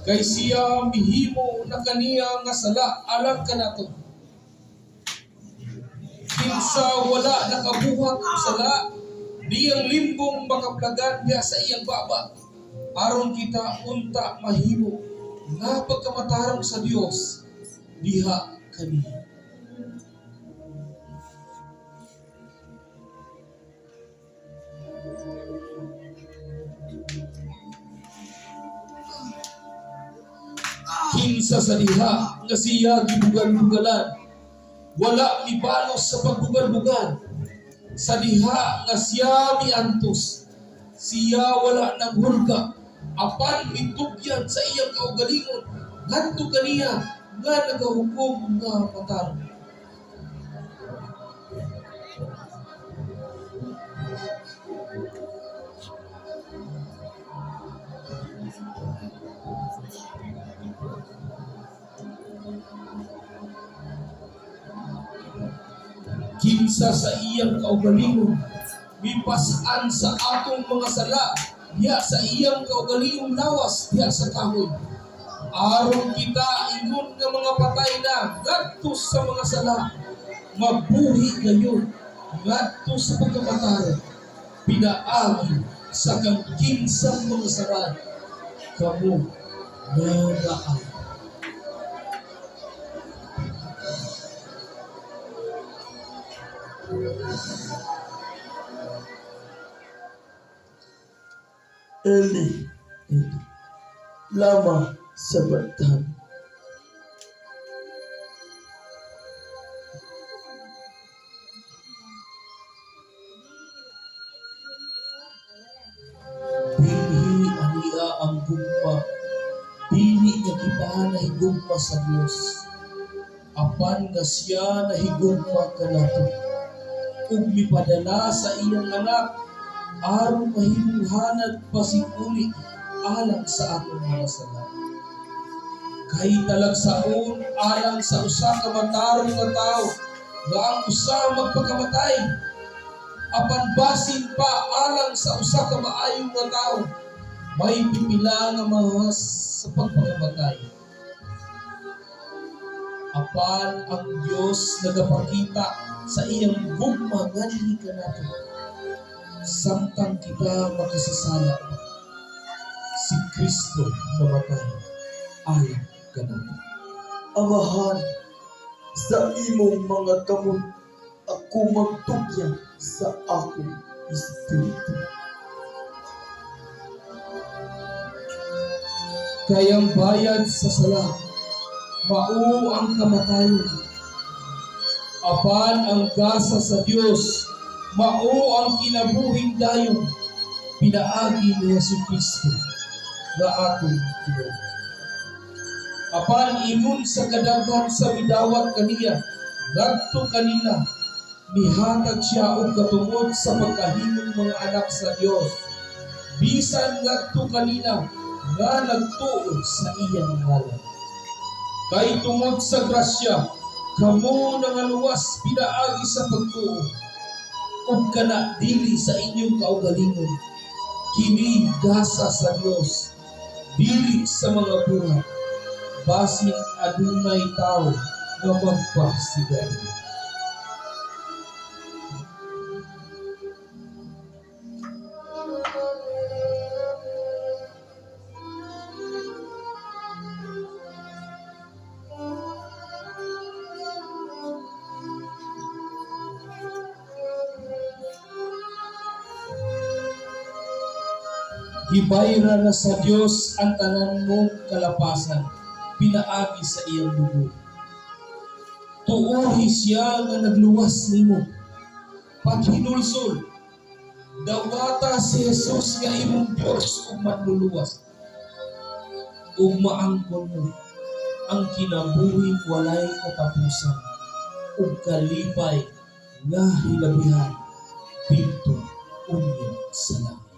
Kay siya mihimo na kaniya nga sala alang kanato. Kinsa wala nakabuhat og sala, diyang limbong makaplagan diha sa iyang baba, aron kita unta mahimo nga pagkamatarong sa Dios diha kaniya. Kinsa sa diha nga siya gibugal-bugalan, wala mibalos sa pagbugal-bugal. Sa diha nga siya miantos, siya wala naghulga, apan mitugyan sa iyang kaugalingon ngadto kaniya nga nagahukom nga matarong. Kinsa sa iyang kaugalingon mipas-an sa atong mga sala diha sa iyang kaugalingong lawas diha sa kahoy, aron kita, ingon nga mga patay na ngadto sa mga sala, mabuhi gayon ngadto sa pagkamatarong, pinaagi sa kang kinsang mga sala kamo nga naayo. Eli, Eli, lama sabachthani? Bilhi ania ang gugma. Dili nga kita nahigugma sa Dios, apan nga siya nahigugma kanato ug mipadala sa iyang Anak aron mahimong halad pasig-uli alang sa atong mga sala. Kay talagsaon alang sa usa ka matarong nga tawo nga ang usa magpakamatay, apan basin pa alang sa usa ka maayo nga tawo may pipila nga mahas sa pagpakamatay. Apan ang Dios nagapakita sa iyang gugma nganhi kanato: samtang kita makasasala pa, si Kristo namatay alang kanato. Amahan, sa imong mga kamot ako magtugyan sa akong espiritu. Kay ang bayad sa sala mao ang kamatayon, apan ang gasa sa Dios mao ang kinabuhing dayon pinaagi ni Hesus Kristo nga atong Ginoo. Apan ingon sa kadaghan sa midawat kaniya ngadto kanila, mihatag siya og katungod sa pagkahimong mga anak sa Dios, bisan ngadto kanila nga nagtuo sa iyang ngalan. Kay tungod sa grasya kamo nangaluwas pinaagi sa pagtuo, ug kana dili sa inyong kaugalingon. Kini gasa sa Dios, dili sa mga buhat, basin adunay tawo nga magpasigadi. Gibayra na sa Dios ang tanan mong kalapasan pinaagi sa iyang dugo. Tuohi siya nga nagluwas nimo. Paghinulsol, dawata si Jesus nga imong Dios ug Manluluwas, ug maangkon mo ang kinabuhing walay katapusan ug kalipay nga hilabihan didto unya sa langit.